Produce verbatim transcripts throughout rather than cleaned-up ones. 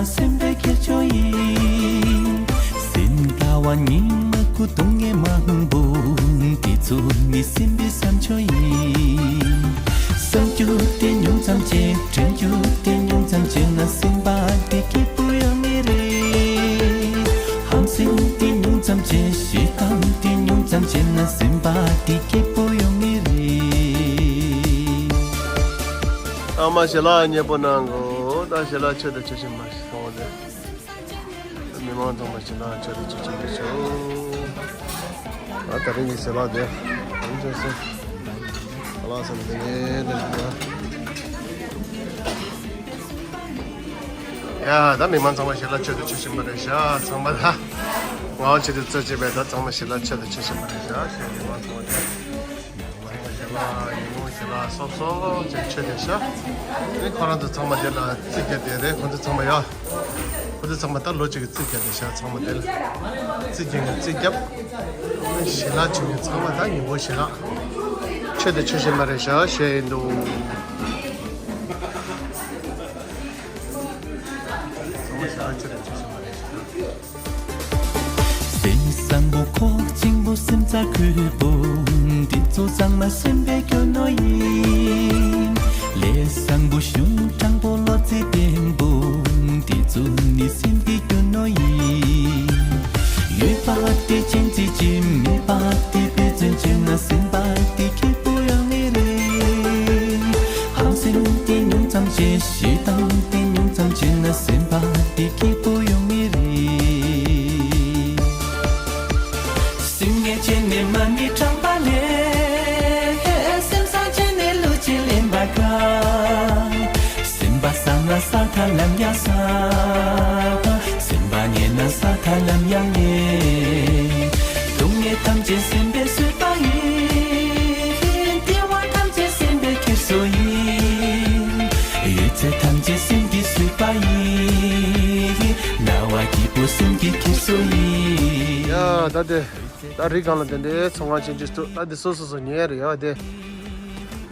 སེམས་པའི་ཁྱེར་ཕྱོགས་ཡིན། སེམས་ལྟ་བ་ཉིད་མ་ཁུ་སྡུག་བསྔལ་མང་པོ། འདི་ཚོ་ནི་སེམས་པའི་བསམ་ཕྱོགས་ཡིན། བསམ་རྒྱུ་དེ་ཉུང་ཙམ་བྱས། དྲན་རྒྱུ་དེ་ཉུང་ཙམ་བྱས་ན་སེམས་པ་དེ་སྐྱིད་པོ་ཡོང་ངེས་རེད། ཧམ་སེམས་དེ་ཉུང་ཙམ་བྱས། ཞེ་སྡང་དེ་ཉུང་ཙམ་བྱས་ན་སེམས་པ་དེ་སྐྱིད་པོ་ཡོང་ངེས་རེད། ཨ་མ་ཞལ་ལག་མཉེས་པོ་གནང་གོ། ད་ཞལ་ལག་མཆོད་དང་མཆོད་བཞིན་པ་ཞིག་སོང་བ་རེད། མི་མང་ཚང་མ་ཞལ་ལག་མཆོད་དང་མཆོད་བཞིན་པ་ཞིག་ཨ་ད་རིང་གི་ཞལ་ལག་དེ་ཨ་མཆོད་སོང་། ཞལ་ལག་བསམ་དེ་ནས་དེ་རེད། ཡ་ད་མི་མང་ཚང་མ་ཞལ་ལག་མཆོད་དང་མཆོད་བཞིན་པ་རེད་ཤག་ཚང་མ་ད་ང་བ་ཆེད་དུ་རྩོད་བྱེད་པའི་ད་ཚང་མ་ཞལ་ལག་མཆོད་དང་མཆོད་བཞིན་པ་རེད་ཤག་ཞེས་མི་མང་ཚང་མ་ད། ཞེ་ལ་ཉིན་མོ་ཞེ་ལ་སོབ་སོབ་ཅིག་མཆོད་དེ་ཤག་ཨེ་ཁོ་རང་ཚོ་ཚང་མ་དེ་ལ་རྩིས་རྒྱག་དེ་རེད། ཁོ་ཚོ་ཚང་མ་ཡ། ཁོ་ཚོ་ཚང་མ་ད་ལོ་གཅིག་གི་རྩིས་རྒྱག་དེ་ཤག་ཚང་མ་དེ་ལ་རྩིས་རྒྱག་གི་རྩིས་རྒྱབ། ཞེ་ལ་ཆུང་ངུ་ཚང་མ་ད་ཉིན་མོ་ཞེ་ལ་མཆོད་དེ་མཆོད་བཞིན་པ་རེད་ཤག་ཞེས་ཡིན་འདུག་ཚང་མ་ཞེ་ལ་མཆོད་དེ་མཆོད་བཞིན་པ་རེད་ཤག་སེམས་བཟང་པོ་ཁོག་ཆེན་པོ་སེམས་རྩ་ཁུལ་པོ། འདི་ཚོ་ཚང་མ་སེམས་པའི་རྒྱུ་ནོར་ཡིན། ལས་བཟང་པོ་གཞུང་དྲང་པོ་བློ་རྩེ་བརྟན་པོ། འདི་ཚོ་ནི་སེམས་ཀྱི་རྒྱུ་ནོར་ཡིན། ཡོད་པ་དེ་སྤྱན་གྱིས་བརྗིད། མེད་པ་དེ་དཔེ་མཚོན་བྱས་ན་སེམས་པ་དེ་སྐྱིད་པོ་ཡོང་ངེས་རེད། ཧམ་སེམས་དེ་ཉུང་ཙམ་བྱས། ཞེ་སྡང་དེ་ཉུང་ཙམ་བྱས་ན་སེམས་པ་དེ་སྐྱིད་པོ་ཡོང་ངེས་རེད། སེམས་ངན་བྱས་ནས་མ་ཎི་བགྲངས་པ་ལས། སེམས་བཟང་བྱས་ནས་བློ་ཅན་ལེན་པ་དཀའ། སེམས་པ་བཟང་ན་ས་མཐའ་ལམ་ཡང་བཟང་། སེམས་པ་ངན་ན་ས་མཐའ་ལམ་ཡང་ངན། སྡུག་བསྔལ་ཐམས་ཅད་སེམས་པས་བཟོས་པ་ཡིན། བདེ་བ་ཐམས་ཅད་སེམས་པའི་འཁྱེར་སོ་ཡིན། ཡོད་ཚད་ཐམས་ཅད་སེམས་ཀྱིས་བཟོས་པ་ཡིན། སྣང་བ་སྐྱིད་པོ་སེམས་ཀྱི་འཁྱེར་སོ་ཡིན། ཡ་ད་དེ་ད་རི་སྒང་ལ་དེ་འདྲའི་ཚོང་ཁང་ཆེན་ཆེ་འདུག་ད་དེ་སོ་སོ་སོ་ཉལ་རེད་ཡ། དེ་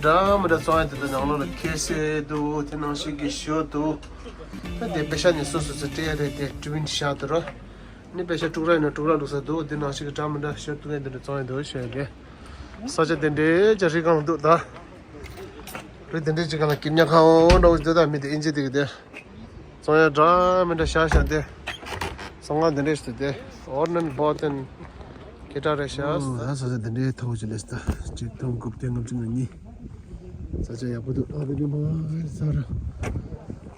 འདྲ་མི་འདྲ་ཚོང་ཡ་དེ་དུ་ནང་ལོགས་ལ་ཁེ་སེ་འདུག་དེ་ནང་བཞིན་གྱི་ཞོ་འདུག་ད་དེ་པེ་ཤ་ནི་སོ་སོ་སོ་སྤྲད་ཡ་རེད། དེ་ཀྲུ་བིན་ཤ་དུ་རོ། ནི་པེ་ཤ་དཀྲུག་ར་ཡིན་ན་དཀྲུག་ར་བླུགས་ས་འདུག་དེ་ནང་བཞིན་གྱི་འདྲ་མི་འདྲ་ཞོ་བཏུང་ཡ་དེ་འདྲ་ཚོང་ཡ་འདུག་ཞོ་ཡ་དེ། ས་ཆ་དེ་འདྲའི་ཅིག་རི་སྒང་ལ་འདུག་ད་རི་དེ་འདྲའི་ཅིག་སྒང་ལ་སྐྱིད་ཉག་ཁ་འོ་འདྲ་བོ་འདུག་ད་མི་དེ་ཨིན་ཇི་དེ་གི་དེ་ཚོང་ཡ་འདྲ་མི་འདྲ་ཤ་ཤ་དེ་ཚོང་ཁང་དེ་འདྲའི་ཞིག་དེ་ཨོར་ནན་བོ་ཏན་ཁེ་ཏྲ་རེ་ཤ་ཨོ་ད་ས་ཆ་དེ་འདྲའི་ཐོག་ཅིག་ལས་ད་ཅིག་སྟོང་དགུ་བརྒྱ་ལྔ་བཅུ་ང་གཉིས། ས་ཆ་ཡག་པོ་འདུག་ཨ་རི་རི་མ་ས་ར།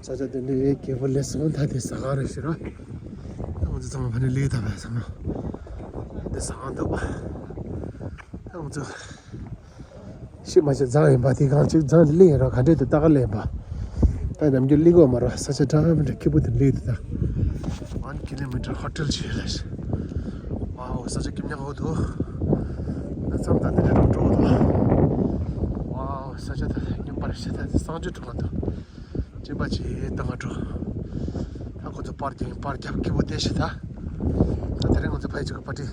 ས་ཆ་དེ་འདྲའི་རྒྱལ་པོ་ལས་སོང་། ད་དེ་ཟ་ཁང་རེད་ཤི་ར། ང་ཚོ་ཚང་མ་ཕ་ནི་ལི་ད་བས་ཚང་མ། དེ་ཟ་ཁང་འདུག་ང་ཚོ་ཤི་མ་ཤི་ཛང་ཡིན་པ་དེ་གང་ཅིག་ཛང་ལི་ཡིན་ར་ག་འདྲས་དུ་ད་ག་ལེན་པ། ད་ནམ་རྒྱུན་ལི་གོ་མ་ར་ས་ཆ་འདྲ་མི་འདྲ་སྐྱིད་པོ་དེ་ལི་དུ་ད། One kilometer hotel ཆེ་རེད། ཝའོ་ས་ཆ་སྐྱིད་ཉག་ཧོ་དུ། ད་མཚམས་ད་དེ་འདྲ་འགྲོ་འགྲོ་དུ། ཝའོ་ས་ཆ་ད་སྙོམས་པ་རེད་ཤ་ད་དེ་གསང་སྤྱོད་གྲུབ་མ་འདུག་སྤྱིན་པ་ཆེ་ད་ང་འགྲོ། ད་ཁོ་ཚོ་པར་རྒྱག་པར་རྒྱབ་སྐྱིད་པོ་བསྡད་ཤི་ད། ད་དེ་རིང་ང་ཚོ་ཕ་ཡི་ཅིག་གི་པར་ཊི་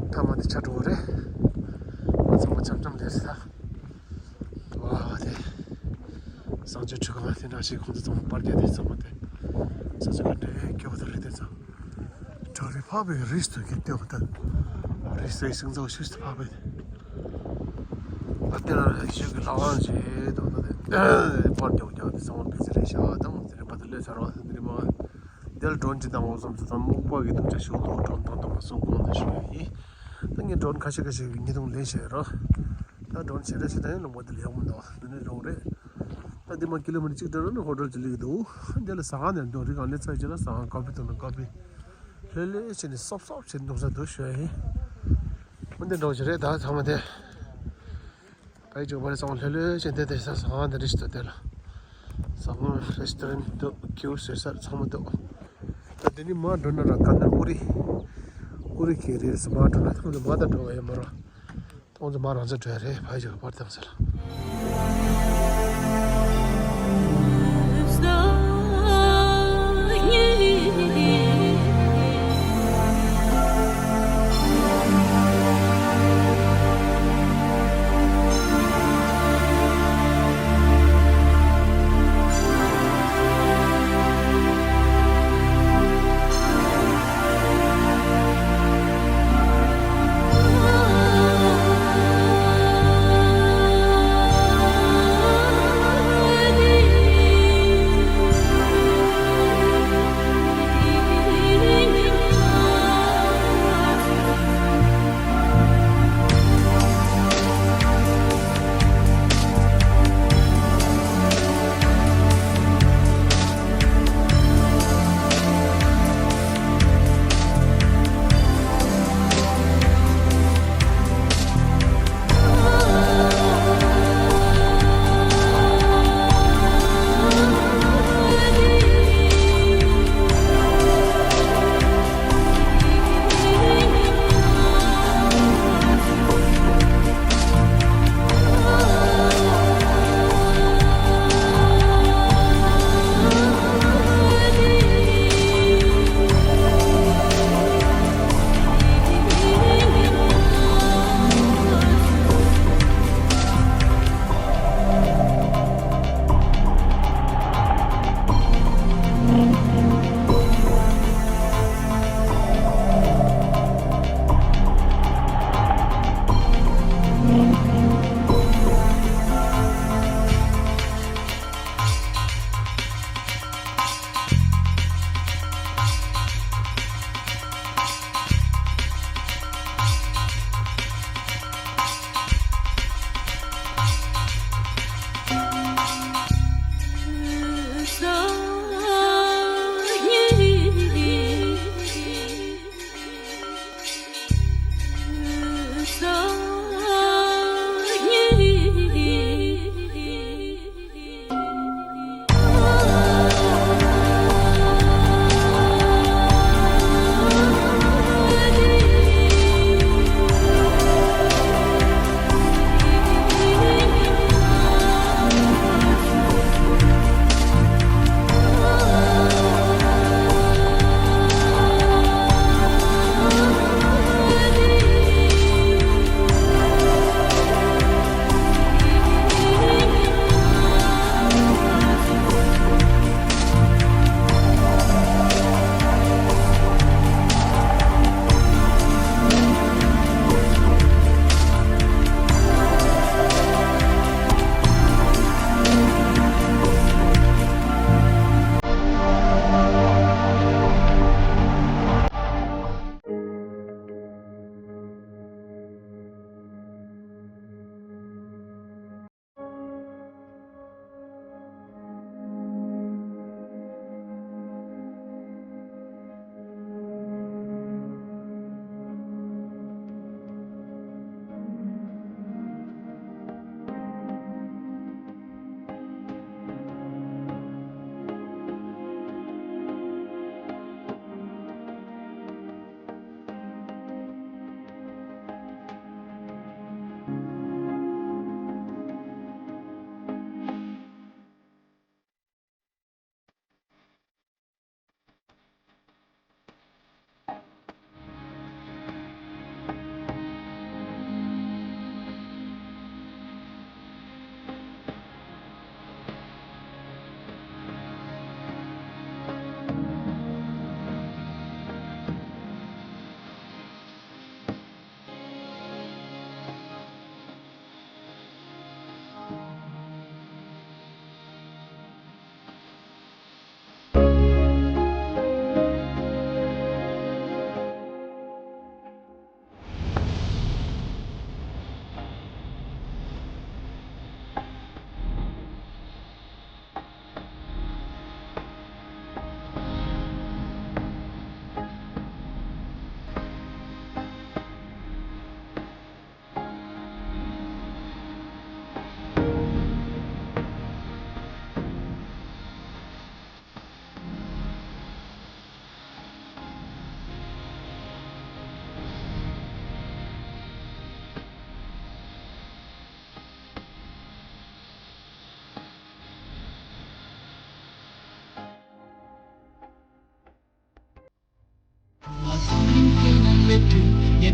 མཐའ་མ་དེ་ཆགས་འགྲོ་གི་རེད། ང་ཚང་མ་འཆམ་འཆམ་ལས་སི་ད། ཝའོ་དེ། གསང་སྤྱོད་ཁྲི་ཁང་དེ་འདྲ་ཞིག་ཁོང་ཚོ་ཚང་མ་པར་རྒྱག་དེ་ཚང་མ་དེ། ས་ཆ་ག་འདྲའི་སྐྱིད་པོ་དང་རེད་དེ་ཚང་། བྲག་རི་འཕགས་པའི་རི་སུ་གི་སྟེང་དུ། རི་སུའི་སིང་ཚོགས་ཤུགས་སུ་འཕགས་པའི། ཨ་དེ་ལ་ཤུགས་ཀྱི་ལྷ་ཁང་ཞིག་དང་དུ་དེ། པར་རྒྱག་རྒྱག་དེ་ཚང་མ་བེད་ཚེ་རེད་ཤག་དང་དེ་རིང་བར་དུ་སླེབས་ཚར་བ་དེ་རིང་མ། དེ་ལ་ཌོན་ཅི་དང་འོ་བསམ་ཚུལ་དང་སྨུག་པ་གི་དུམ་བྱ་ཞུ་དོ་ཌོན་དང་དུ་མ་སོང་གོང་དུ་ཞུ་ཡ་ཡིན། ད་ངས་ཌོན་ཁ་ཤས་ཁ་ཤས་ཀྱི་ཉིས་སྟོང་ལེན་བྱས་རོ། ད་ཌོན་བྱེད་རེ་བྱེད་ད་ཡིན་ལུང་པ་དེ་ལ་ཡག་མི་འདུག་འདི་ནས་རོགས་རེད། ད་འདི་མ་ཀི་ལོ་མི་ཊར་གཅིག་འགྲོ་ན་ནི་ཧོ་ཊེལ་གཅིག་སླེབས་ཀྱི་འདུག་འདི་ལ་ཟ་ཁང་ནས་འདུག་རི་སྒང་ལས་ཚ་ཡི་ལ་ཟ་ཁང་ཀ་ཕི་འཐུང་ན་ཀ་ཕི། ལྷོད་ལྷོད་བྱས་ནས་སོབ་སོབ་བྱས་འདུག་ས་འདུག་ཞོད་ཡིན། འོ་འདི་འདྲ་བོ་ཞིག་རེད་ད་ཚང་མ་དེ། ཕ་ཡི་ཅུང་པ་རེ་ཚང་མ་ལྷོད་ལྷོད་བྱས་འདི་དེ་ས་ཟ་ཁང་འདི་འདྲ་ཞིག་འདུག་དེ་ལ། ཟ་ཁང་རེ་སི་ཊོ་རན་འདུག་ཁྱིའུ་ཟོས་ས་ཚང་མ་འདུག་ད་འདི་ནི་མར་འགྲོ་ན་ར་དཀའ་ངལ་ཨུ་རི། ཨུ་རི་ཁེ་རེ་སི་མར་འགྲོ་ན་ཐང་དུ་མ་ད་འགྲོ་བ་ཡོད་མ་ར། ཁོང་ཚོ་མ་རང་ཚོ་བྲོས་རེད་ཕ་ཡི་ཅོག་པར་བཏང་ཟེར།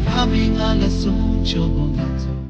ཕ་མས་ང་ལ་གསུངས། ཇོ་བོ་ང་ཚོ།